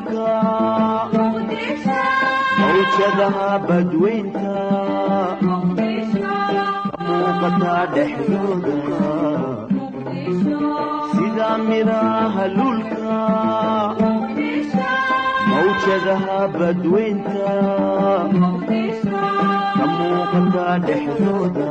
Luulka, mawjadaha badweynta ka muuqata dhexdooda, sida miraha luulka, mawjadaha badweynta ka muuqata dhexdooda.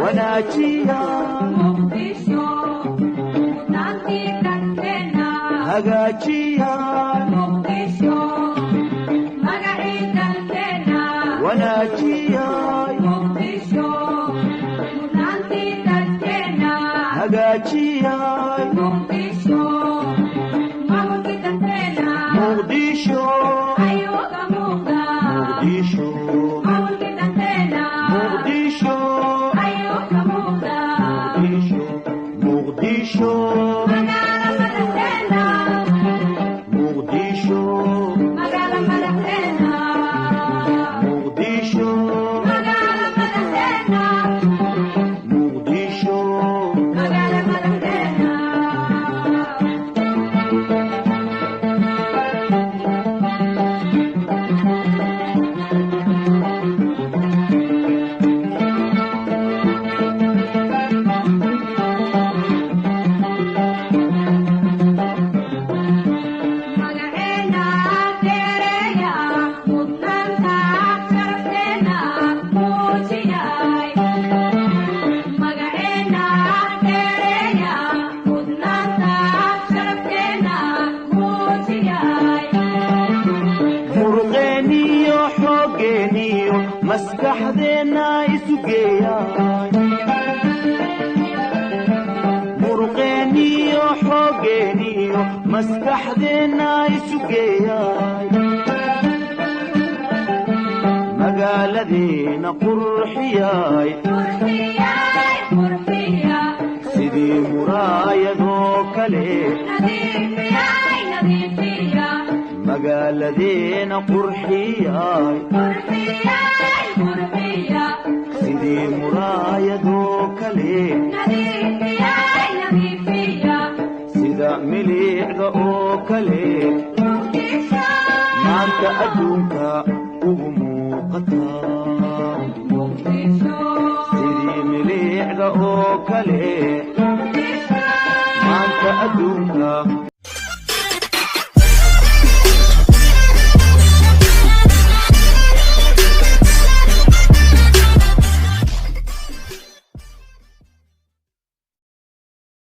Wanaajiya, hagaajiya, wanaajiya, hagaajiya. Muqdisho, Muqdisho, Muqdisho, Muqdisho, Muqdisho, Muqdisho, Muqdisho, Muqdisho. Muruqeeniyo xooggeeniyo maskaxdeenna isu geeyay, muruqeeniyo xooggeeniyo maskaxdeenna isu geeyay, magaaladeena qurxiyay sidii muraayadoo kale, magaaladeena qurxiyay sidii muraayadoo kale, sida milicda oo kale, maanta adduunka ugu muuqata sidii milicda oo kale.